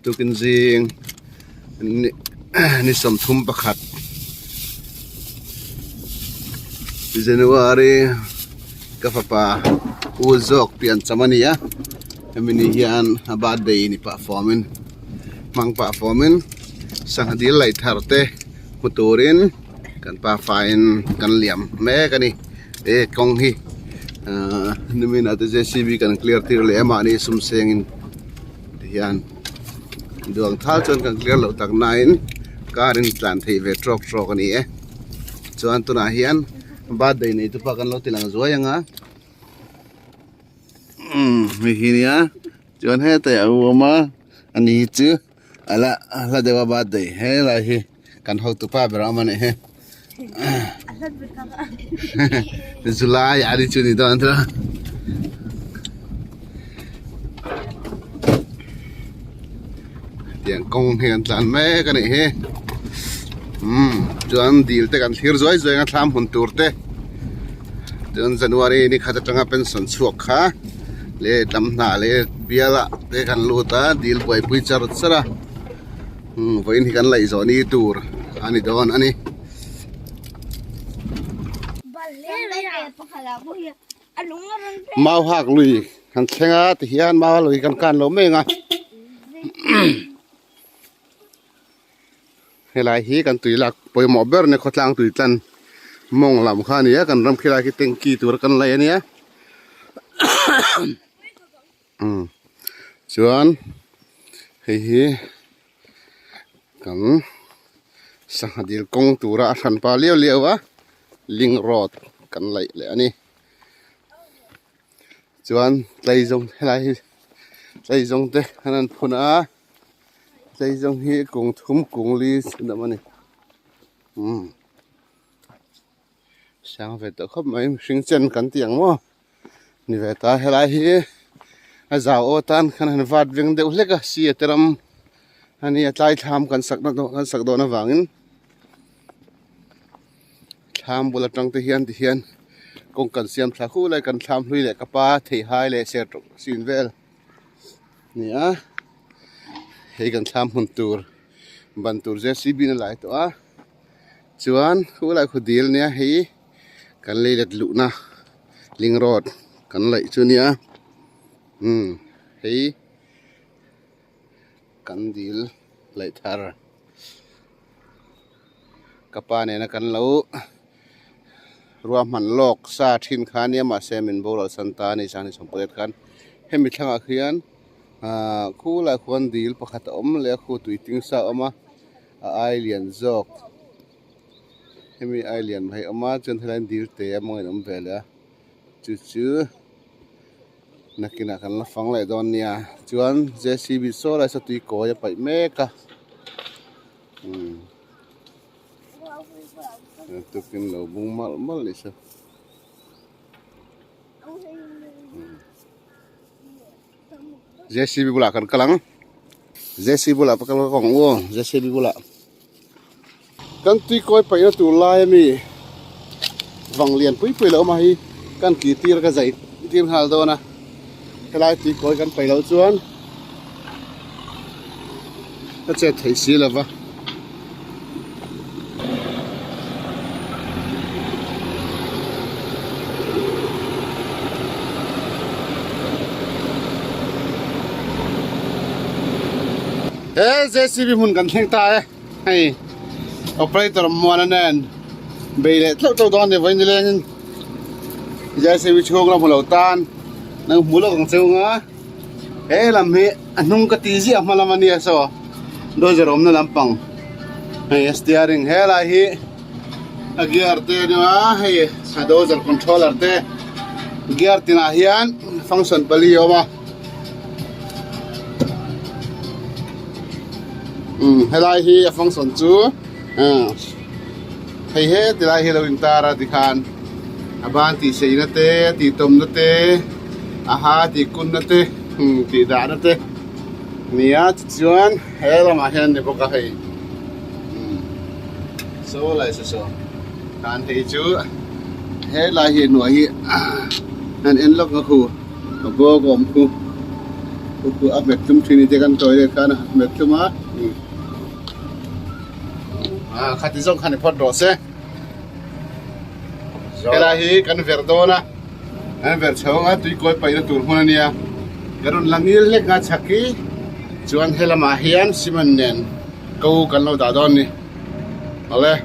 Tukin zing ni 31 January ka fapa u zawk pian cham a ni a hemi ni hian a birthday ni pah fawmin hmang pah fawmin sangha dil laih thar te hmu turin kan pafa in kan liam mek a ni he kawng hi ahh nimin ah te j c b kan clear tir leh a mahni sum seng in ti hian duang thal chuan kan clear loh tak na in car in tlan theih ve trawk trawk a ni e chuan tunah hian birthday nei te pawh kan lo ti lang zuai ang a umm hei hi nia chuan hetah a awm a ani hi chu ala hla deuh a birthday helai hi kan hotu pa ber a awm a nih hi July a ni chu ni dawn chu tiang kawng hi an tlan mek a nih hi umm chuan dil te kan thlir zuai zuai ang a thlam hun tur te chuan January ni khat atanga pension chhuak kha leh lam hnah leh bial ah te kan lut a dil buaipui char char a. Umm vawiin hi kan laih zawh ni tur a ni dawn a ni. Mau hak lui kan thleng a tihian mau lui kan kan lo mai ang a helai hi kan tui lak pawimawh ber nia khawtlang tui tlan mawng lam kha a ni a kan ram khilai khi tanky tur kan laih a nia. Umm chuan hei hi kan sangha dil kawng tura a hran pa liau liau a link road kan laih leh a ni chuan tleizawng helai hi tleizawng te an han phun a tleizawng hi kung thum kung li chhun awm a ni umm sang ve tawh khawp mai mihring chen kan tih ang maw. Ni ve ta helai hi a zau aw tan khan han vat veng deuh hlek a si a te ram a nia tlai thlam kan sak na kan sak dawn avangin thlam bul atang te hian ti hian kawng kan siam thla khu lai kan thlam hlui leh ka pa theihai leh ser tawh sin vel ni a hei kan thlam hmun tur ban tur j c b in a lai tawh a chuan khu lai khu dil nia hei. Kan lei let luhna ling road kan laih chu nia umm hei kan dil laih thar ka pa nena kan lo ruahman lawk sa thin kha nia mahse min boral san ta a ni sang ni sawmpawlh khan hemi thlangah khian ahh khulaiah khuan dil pakhat a awm leh a khu tui ting sa a awm a a ai lian zawk. Hemi ai lian mai a awm a chuan helai dil te a mawngin a awm ve leh a chu chu nakinah kan la fang leh dawn nia chuan j c b saw lai saw tui kawi a paih mek a umm tukin lo bung malh malh ni se j c b bulah kan kal ang j c b bulah kal ang u aw j c b bulah. Kan tui kawi paihna tur lai ami vang lian pui pui lo awm a hi kan ki tir ka zai tir nghal dawn a helai tui kawi kan paih loh chuan ka chet theih si lo va. He J C B hmun kan thleng ta e. Hei operator muana nen bei leh tleuh tleuh dawn a ni vawiin nilengin J C B chhung la hmu lo tan nang hmu lawk ang cheu nga he lam hi a hnung ka ti ziah hma lam a nia saw dozer awmna lampang hei a steering helai hi a gear te a nia hei a dozer controller te gear tinah hian function pali a awm a. Umm helai hi a function chu ah hei he tilai hi a lo intar a tikhan a ban tih seina te a tih tawmna te a ha tih kunna te umm tih dahna te a ni a tichuan he lamah hian a ni bawk a hei umm saw lai saw saw khan hei chu helai hi a hnuai hi an en lawk a khu. A bawk awm khu. Khu a hmet tlum thin te kan toilet khan a hmet tlum a ah khati zawng khan i phawt rawh se helai hi kan ver dawn a kan ver chho anga tuikawi paihna tur hmun a nia ka rawn la ngil hlek a chhak hi chuan helamah hian cement nen ko kan lo dah dawn a ni awle.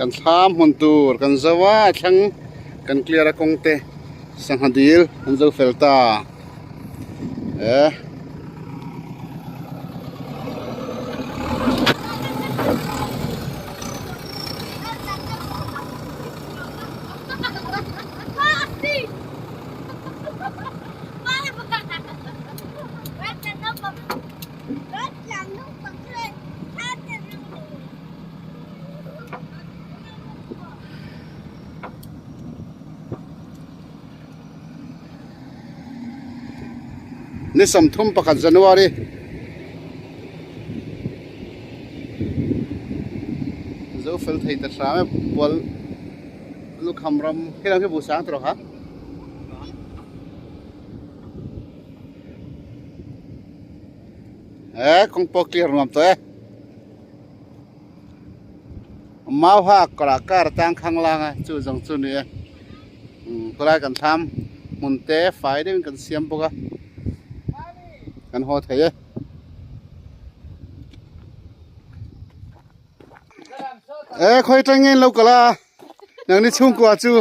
Kan thlam hmun tur kan zo a a thleng kan clear a kawng te sangha dil an zo fel ta e. Ni 31 January zo fel thei ta hram e bual lukham ram khi lam khi buh sang tawh ha. E kawng pawh clear nuam tawh e mau ha kawrah car tang khang lang a chu zawng chu ni e khawlai kan thlam hmun te fai deuhin kan siam bawk a kan haw thei e. E khawi tang nge in lo kal a nang ni chhungkua chu.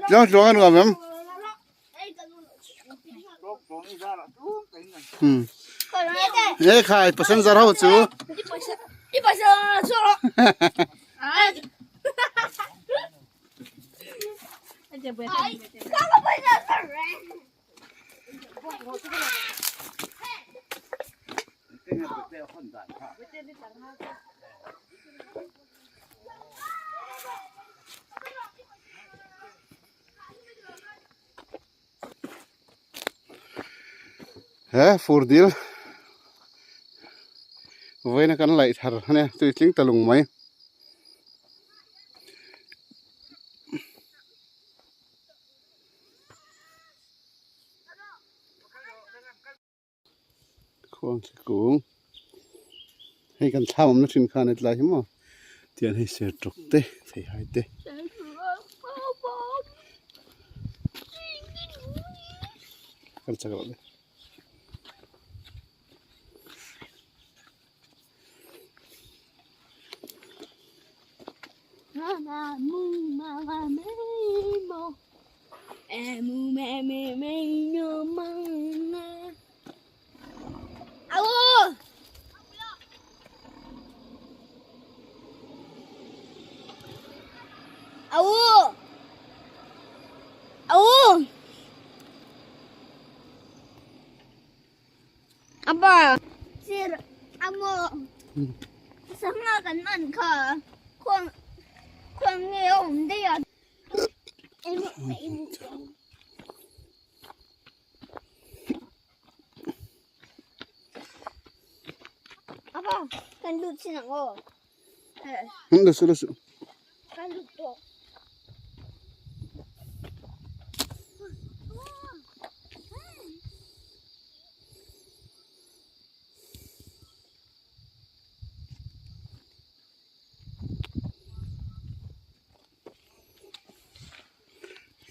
Tluang tluang a nuam em? E khai passenger ho chu. He fur dil vawiin a kan laih thar a nia tui tling ta lung mai. Khuang thli kung hei kan thlam awmna thin khan hetlai hi maw tian hei ser tawk te theihai te. Kal chak loh le. Apa sir amo sangha kan man kha khuang khuang nge awm daih a apa kan lut chin ang aw Lu su lu su. Kan lut tawh.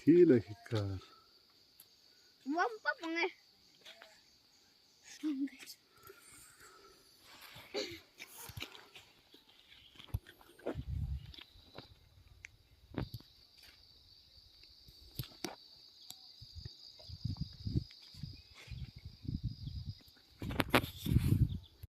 Khi lai khi car. Vâng, bắp bằng này.